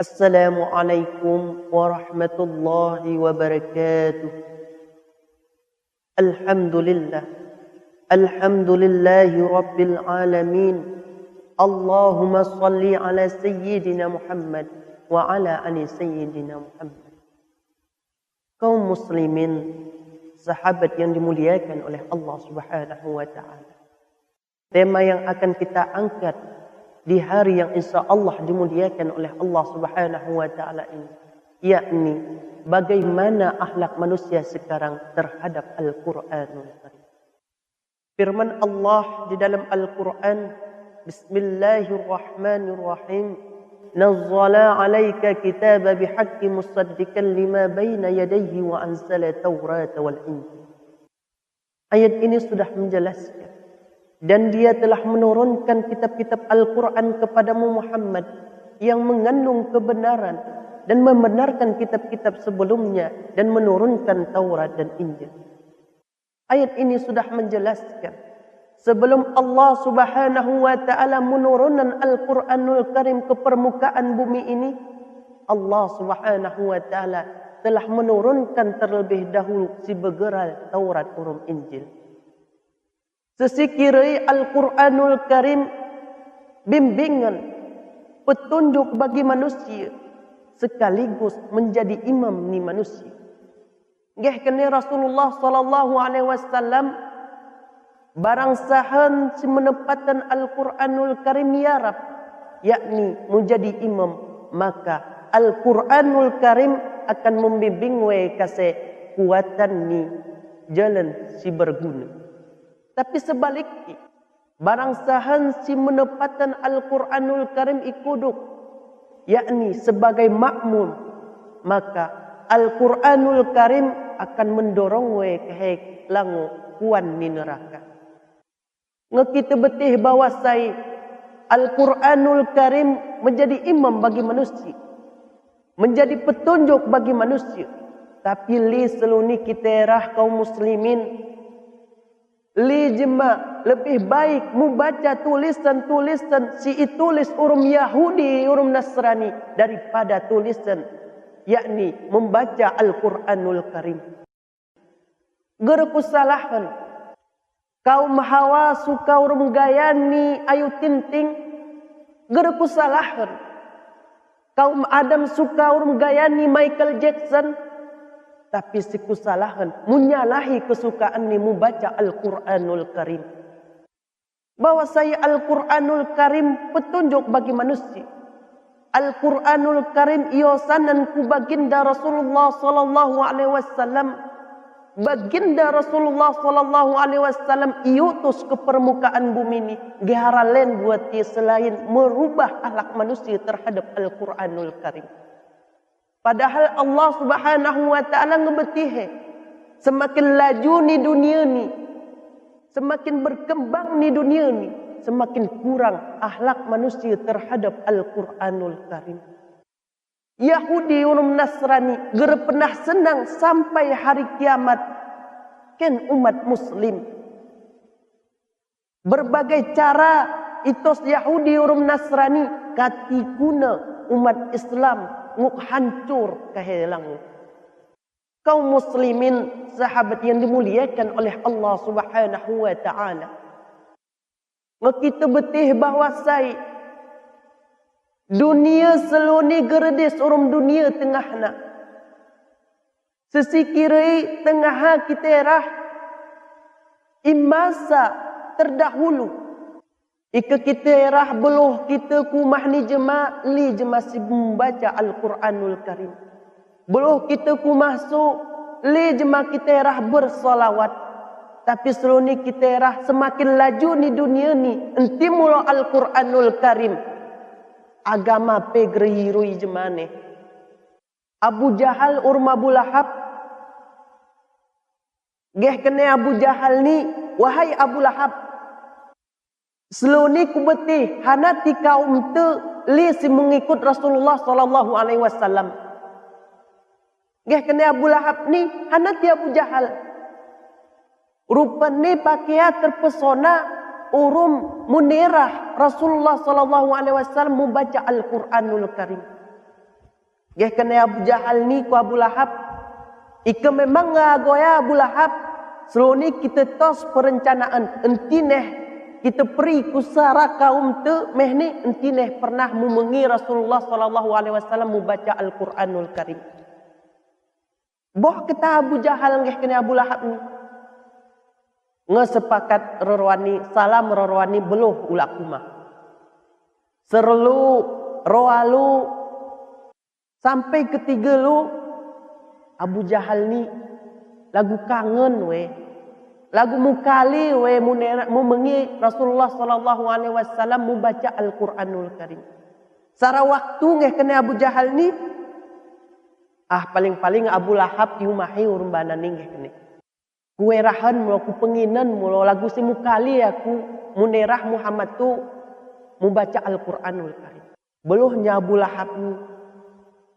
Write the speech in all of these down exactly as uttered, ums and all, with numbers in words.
Assalamualaikum warahmatullahi wabarakatuh. Alhamdulillah. Alhamdulillahi rabbil alamin. Allahumma salli ala sayyidina Muhammad wa ala ali sayyidina Muhammad. Kaum muslimin, sahabat yang dimuliakan oleh Allah Subhanahu wa taala. Tema yang akan kita angkat di hari yang insya Allah dimuliakan oleh Allah Subhanahu wa taala ini, yakni bagaimana akhlak manusia sekarang terhadap Al-Quranul Karim. Firman Allah di dalam Al-Quran, Bismillahirrahmanirrahim. Nazzala alaika kitaba bihaqqi musaddiqan lima baina yadayhi wa anzala taurata wal injil. Ayat ini sudah menjelaskan, dan Dia telah menurunkan kitab-kitab Al-Quran kepadamu Muhammad yang mengandung kebenaran dan membenarkan kitab-kitab sebelumnya dan menurunkan Taurat dan Injil. Ayat ini sudah menjelaskan, sebelum Allah Subhanahu wa taala menurunkan Al-Quranul Karim ke permukaan bumi ini, Allah Subhanahu wa taala telah menurunkan terlebih dahulu sibeugeural Taurat ureuëng Injil. Seusikirei Al-Quranul Karim bimbingan, petunjuk bagi manusia, sekaligus menjadi imam ni manusia. Geh keuneuk Rasulullah sallallahu alaihi wasallam, barang sahan simeuneumpatan Al-Quranul Karim yarab, yakni menjadi imam, maka Al-Quranul Karim akan membimbing wee kase kuatan ni jalan siberguna. Tapi sebaliknya, barang sahan simeuneumpatan Al-Quranul Karim ikuduk, yakni sebagai makmum, maka Al-Quranul Karim akan mendorong wee keuhai lango kuan ni neuraka. Ngon kita beutih bahwa sai Al-Quranul Karim menjadi imam bagi manusia, menjadi petunjuk bagi manusia. Tapi li seuluni kita rah kaum muslimin, li jeumaah lebih baik mubaca tulisan-tulisan si itulis ureuëng Yahudi, ureuëng Nasrani daripada tulisan, yakni membaca Al-Quranul Karim. Geurekusalahan kaum Hawa suka ureuëng gaya ni ayu ting-ting. Geurekusalahan kaum Adam suka ureuëng gaya ni Michael Jackson. Tapi sikusalahan menyalahi kesukaan ni mubaca Al-Quranul Karim. Bahwa saya Al-Quranul Karim petunjuk bagi manusia. Al-Quranul Karim iyosanan ku baginda Rasulullah sallallahu alaihi wasallam. Baginda Rasulullah sallallahu alaihi wasallam iutus ke permukaan bumi ni geuharalen buat selain merubah akhlak manusia terhadap Al-Quranul Karim. Padahal Allah Subhanahu wa taala ngeubeuti he, semakin laju ni dunia ni, semakin berkembang ni dunia ni, semakin kurang akhlak manusia terhadap Al-Quranul Karim. Yahudi ureuëng Nasrani geureupeunaih seunang sampai hari kiamat, kheun umat muslim. Berbagai cara itos Yahudi ureuëng Nasrani ka tikuna umat Islam ngon hancor keuhai lango. Kaum muslimin, sahabat yang dimuliakan oleh Allah Subhanahu wa taala. Ngon kita beutih bahwa sai dunia seuluni geureudeh ureuëng dunia teungoh na. Seusikirei teungoh ha kita rah imasa terdahulu. Ika kita rah beulôh kita kumah ni jeumaah li jeumaah sibeubaca Al-Quranul Karim. Beulôh kita kumah su li jeumaah kita rah bersalawat. Tapi seuluni kita rah semakin laju ni dunia ni enti mulo Al-Quranul Karim. Agama pe geuruyirui jeumaah neh. Abu Jahal ureuëng Abu Lahab. Geh keuneuk Abu Jahal ni, wahai Abu Lahab, seuluni kubeutih hana ti kaum teuk li simeungikut Rasulullah sallallahu alaihi wasallam. Geh keuneuk Abu Lahab ni hana ti Abu Jahal. Rupani pakaian terpesona ureuëng meunirah Rasulullah sallallahu alaihi wasallam mubaca Al-Quranul Karim. Geh keuneuk Abu Jahal ni ku Abu Lahab. Ika memang ngon agoe Abu Lahab. Seuloni kita tos perencanaan, entineh kita peri ku sara kaum teuk meh ni, entineh pernah mumeungi Rasulullah sallallahu alaihi wasallam mubaca Al-Quranul Karim. Boh keuta Abu Jahal geh keuneuk Abu Lahab ni. Ngon sepakat roroan ni, salam roroan ni beulôh ulak kumah. Seureuloh, roalu, sampai keutiga lu, Abu Jahal ni lagu kangen weh. Lagu mukali weh mune-, mumeungi Rasulullah sallallahu alaihi wasallam mubaca Al-Quranul Karim. Sara waktu geh keuneuk Abu Jahal ni, ah, paling-paling Abu Lahab iumahi ureueng bana ni geh keuneuk. Kuerahan mulo, kupeunginan mulo lagu simukali aku munerah Muhammad tu mubaca Al-Quranul Karim. Beulôh nyan Abu Lahab nyoe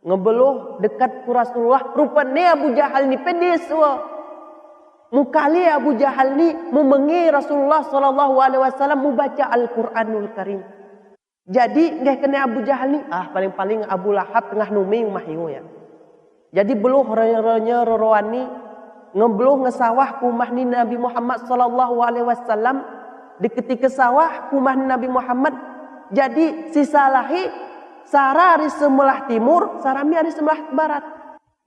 ngeubeuloh dekat ku Rasulullah, rupane Abu Jahal ni peudeh sua. Mukali Abu Jahal ni mumeungi Rasulullah sallallahu alaihi wasallam mubaca Al-Quranul Karim. Jadi geh keuneuk Abu Jahal ni, ah, paling-paling Abu Lahab teungoh numi umah ié ya. Jadi beulôh re-, re-, nyoe roroan ni ngeubeuloh ngeusawah ku umah ni Nabi Muhammad sallallahu alaihi wasallam. Di ketika sawah ku umah ni Nabi Muhammad, jadi sisa lahé sara di seumeulah timur, sara mia di seumeulah barat.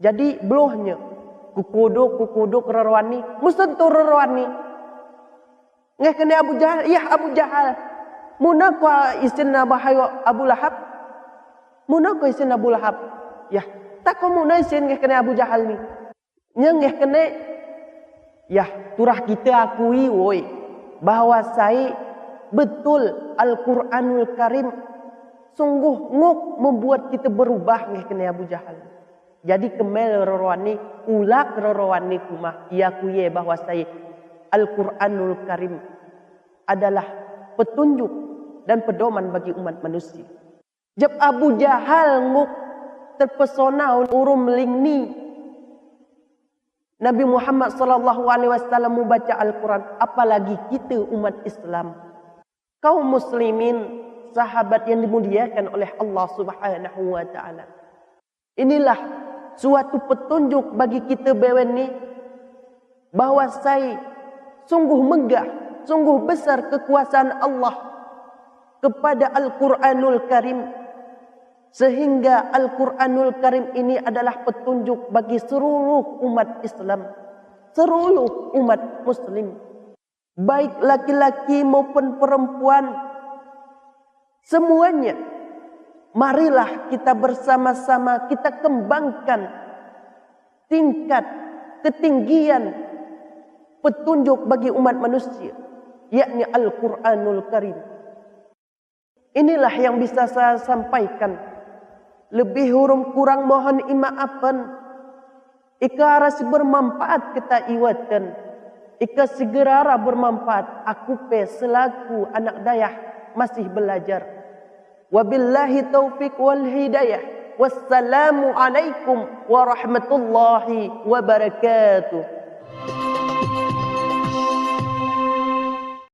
Jadi beulôh nyoe kukudok, kukudok roroan ni, meuseuntuh roroan ni. Geh keuneuk Abu Jahal, "Yah Abu Jahal, muna keu isin Abu Lahab? Muna keu isin Abu Lahab?" "Yah, takue muna isin geh keuneuk Abu Jahal ni." Nyan geh keuneuk, "Yah, turah kita akui woi, bahwa sai beutôi Al-Quranul Karim sungguh ngok membuat kita berubah geh keuneuk Abu Jahal." Jadi keumel roroan ni, ulak roroan ni ku umah, ia kuye bahwa sai Al-Quranul Karim adalah petunjuk dan pedoman bagi umat manusia. Jab Abu Jahal ngok terpesona ureueng meulingni Nabi Muhammad sallallahu alaihi wasallam mubaca Al-Quran, apalagi kita umat Islam. Kaum muslimin, sahabat yang dimuliakan oleh Allah Subhanahu wa Ta'ala. Inilah suatu petunjuk bagi kita bewen ni, bahwa sai sungguh megah, sungguh besar kekuasaan Allah kepada Al-Quranul Karim, sehingga Al-Quranul Karim ini adalah petunjuk bagi seluruh umat Islam, seluruh umat muslim. Baik laki-laki maupun perempuan, semuanya, marilah kita bersama-sama kita kembangkan tingkat ketinggian petunjuk bagi umat manusia, yakni Al-Quranul Karim. Inilah yang bisa saya sampaikan. Lebih hurung kurang mohon imaafan. Ika rasa bermanfaat kita iwatan. Ika segera bermanfaat. Aku pe selaku anak dayah masih belajar. Wabillahi taufiq wal hidayah. Wassalamualaikum warahmatullahi wabarakatuh.